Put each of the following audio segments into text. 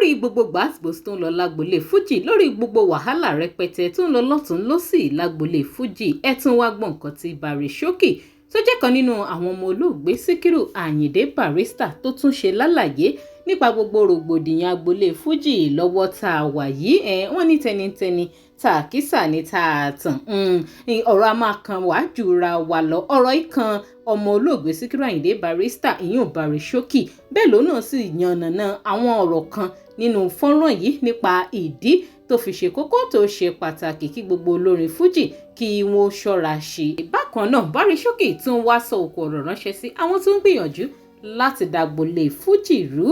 Lórí gbogbo gbàásgbòs tó ń lọ lágboolé Fuji, lórí gbogbo wàhálà rẹpẹtẹ tó ń lọ lọ́tùn lósì lágboolé Fuji, ẹ tún wá gbọ́ nǹkan tí Barry Showkey, tó jẹ́ kan nínú àwọn ọmọ olóògbé Síkírù Àyìndé Barrister, tó tún ṣe lálàyé nípa gbogbo rògbòdìyàn agboolé Fuji lọ́wọ́ tá a wà yìí. Ẹ̀ wọ́n ní tẹnitẹni tá a kìsà ní tá a tàn, ọ̀rọ̀ a máa kan wá jura wa lọ. Ọ̀rọ̀ yìí kan ọmọ olóògbé Síkírù Àyìndé Barrister, ìyún Barry Showkey. Bẹ́ẹ̀ ló náà sì yànnàná àwọn ọ̀rọ̀ kan nínú fọ́nrán yìí nípa ìdí tó fi ṣe kókó, tó ṣe pàtàkì kí gbogbo olórin Fuji kí wọ́n ṣọ́ra ṣe. Bákan náà, Barry Showkey tún wá sọ òkú ọ̀rọ̀ ránṣẹ́ sí àwọn tó ń gbìyànjú láti dàgbolé Fuji rú.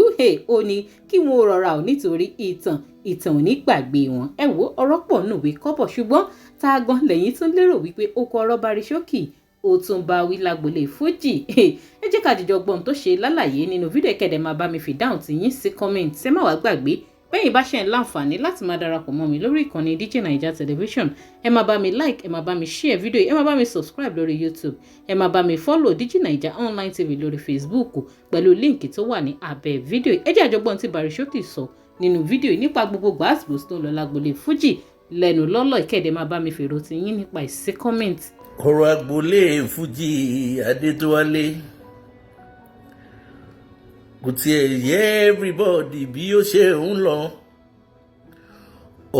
Ó ní kí wọ́n rọra ò, nítorí ìtàn ò ní gbàgbé wọn. Ẹ wo, ọ̀rọ̀ pọ̀ nùwé kọ́bọ̀, ṣùgbọ́n tá a gan lẹ́yìn tún lérò wípé ó kọ ọ̀rọ̀ Barry Showkey ó tún bá wí lágbolé Fuji? Ẹ jẹ́ ká jìjọ gbọ́n tó ṣe lálàyé nínú fídíò. Kẹ̀dẹ̀ máa bá mi fi dáhùn tí yín sí comment. Ẹ má wàá gbàgbé, bẹ́yìn bá ṣe ń láǹfààní láti máa darapọ̀ mọ́ mi lórí ìkànnì DJ Naija Television, ẹ máa bá mi like, ẹ máa bá mi share fídíò, ẹ máa bá mi subscribe lórí YouTube, ẹ máa bá mi follow DJ Naija Online TV lórí Facebook pẹ̀lú link tó wà ní abẹ́ fídíò. Ẹ jẹ́ àjọgbọ́n tí Barry Showkey sọ nínú fídíò nípa gbogbo gbàásgbòs tó ń lọ lágbolé Fuji lẹ́nu lọ́lọ́. Ìkẹ́dẹ̀ máa bá mi fèrò tí yín nípa ìsí comment. Ọ̀rọ̀ agboolé Fuji, Adétúwálé, kò tiẹ̀ yẹ everybody bí ó ṣe ń lọ.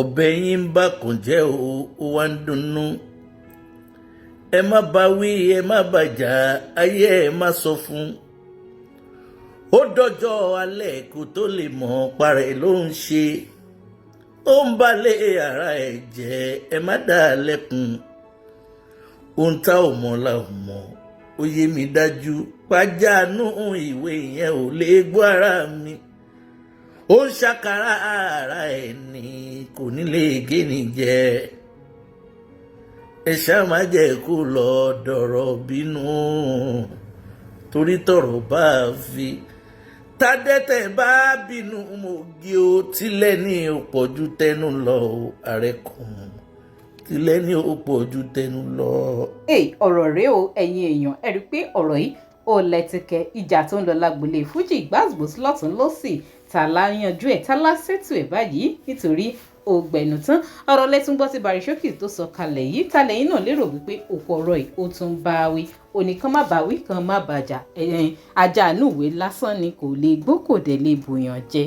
Ọbẹ̀ yín bá kàn jẹ́ o, ó wá ń dunnú. Ẹ má bá wí, ẹ má bàjá ayé, ẹ má sọ fún ó dọjọ́ alẹ́ kó tó lè mọ̀ parẹ́ ló ń ṣe. Ó ń balẹ̀ ara ẹ̀ jẹ́, ẹ má dá a lẹ́kun. Ohun tá ò mọ̀ la ò mọ̀. Ó yé mi dájú, pàjánù ìwé yẹn ò lè gbọ́ ara mi. Ó ń ṣàkàrà ara ẹ̀ ní kò ní lè gé ní jẹ. Ẹ ṣáà má jẹ́ kó lọ dọ̀rọ̀ bínú, torí tọ̀rọ̀ bá fi tádẹ́tẹ̀ bá bínú mo gé o. Tilẹ̀ ní ó pọ̀ ju tẹnu lọ o, ààrẹ kùn tilẹ̀ ní ó pọ̀ ju tẹnu lọ. Ọ̀rọ̀ rèé o, ẹ̀yin èèyàn. Ẹ rí i pé ọ̀rọ̀ yìí ó lẹ́tìkẹ́. Ìjà tó ń lọ lágbolé Fuji, gbàgbós lọ́tún lọ́sì, ta la yanjú ẹ̀, ta la ṣètò ẹ̀ báyìí? Nítorí ó gbẹ̀nù tán. Ọ̀rọ̀ lẹ́tún gbọ́ tí Barry Showkey tó sọ kalẹ̀ yìí. Ta lẹ́yìn náà lérò wípé òkú ọ̀rọ̀ yìí ó tún bá wí? Òní kan má bá wí, kan má bàjá. Ajá inú ìwé lásán ni, kò lè gbó, kò dẹ̀ lè bòyàn jẹ.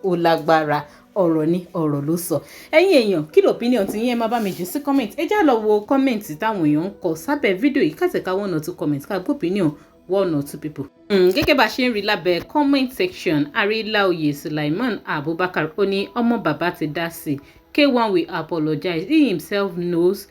Ó lágbára, ọ̀rọ̀ ni, ọ̀rọ̀ ló sọ. Ẹ̀yin èèyàn, kí ló opinion tí yín? Ẹ máa bá mi jù sí comment. Ẹ já lọ wo comment táwọn èèyàn ń kọ sábẹ́ fídíò yìí, kàtẹ́ka one or two comment, ká gbọ́ opinion one or two people. Gẹ́gẹ́ bá a ṣe ń rí lábẹ́ comment section, Aríláòyè Sulaiman Abubakar, ó ní ọmọ bàbá ti dá sí i. K1 will apologize. He himself knows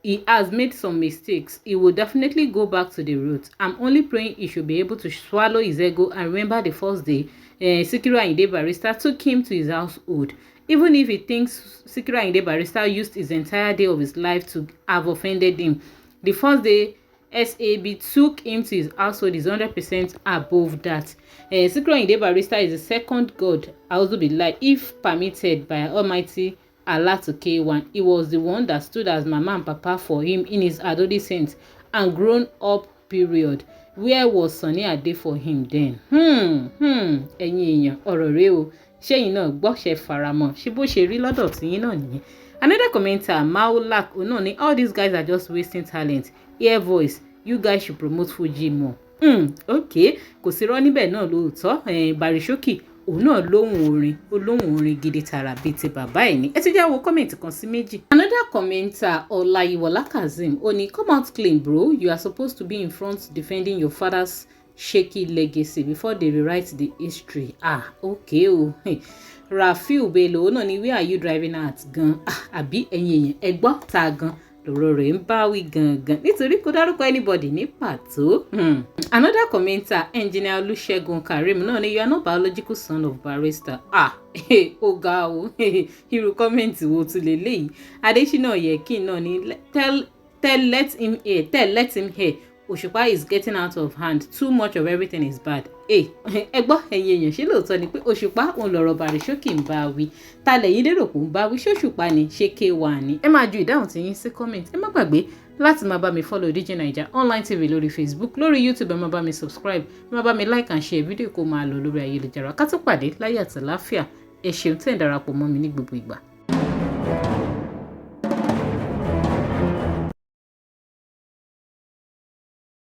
he has made some mistakes. He will definitely go back to the roots. I'm only praying he should be able to swallow his ego and remember the first day Sikiru Ayinde Barrister took him to his household. Even if he thinks Sikiru Ayinde Barrister used his entire day of his life to have offended him, the first day SAB took him to his household is 100% above that. Sikiru Ayinde Barrister is the second God, Auzubillah, if permitted by Almighty Allah to K1. He was the one that stood as mama and papa for him in his adolescence and grown up period. Where was Sunny Ade for him then? Ẹ̀yin èèyàn, ọ̀rọ̀ rèé o. Ṣẹ́yìn náà gbọ́, ṣe faramọ́? Ṣé bó ṣe rí lọ́dọ̀ tiyín náà nìyẹn? Another commenter, Maulak, òun náà ní all these guys are just wasting talent. Hear voice, you guys should promote Fuji more. Ok, kò sí rọ́ níbẹ̀ náà lóòótọ́. Barry Showkey, òun náà lóhùn orin, ó lóhùn orin gidi tààrà bíi ti bàbá ẹ̀ ní. Ẹ ti já wo comment kan sí méjì. Another commenter, Ọláyíwọlá Kazeem, ó ní come out clean, bro. You are supposed to be in front defending your father's shaky legacy before they rewrite the history. Ah, okay o. Rafiu Bello, òun náà ní where are you driving at gan? Ah, àbí ẹ̀yin èèyàn, ẹ gbọ́, ta gan lọ̀rọ̀ rẹ̀ ń bá wí gangan? Nítorí kò dárúkọ anybody ní pàtó. Another commenter, Engineer Olúṣẹ́gun Karim, náà ní you are not biological son of Barrister. Ah, ó ga o. Irú comment wo tún lélẹ́yìí? Adésínà Yẹ̀kín náà ní tell let him hear, tell let him hear. Òṣùpá is getting out of hand. Too much of everything is bad. Ẹ gbọ́, ẹ̀yin èèyàn, ṣé lóòótọ́ ni pé Òṣùpá òun lọ̀rọ̀ Barry Showkey ń bá wí? Ta lẹ̀yin lérò pé ń bá wí? Ṣóṣùpá ni? Ṣé K1 ni? Ẹ máa ju ìdáhùn tí yín sí comment. Ẹ má gbàgbé láti máa bá mi follow DJ Naija Online TV lórí Facebook, lórí YouTube. Ẹ máa bá mi subscribe, ẹ máa bá mi like and share fídíò kó máa lọ lórí ayélujára. Ká tó pàdé láyé àtàláfíà. Ẹ ṣeun tẹ́ ẹ̀ darapọ̀ mọ́ mi ní gbogbo ìgbà.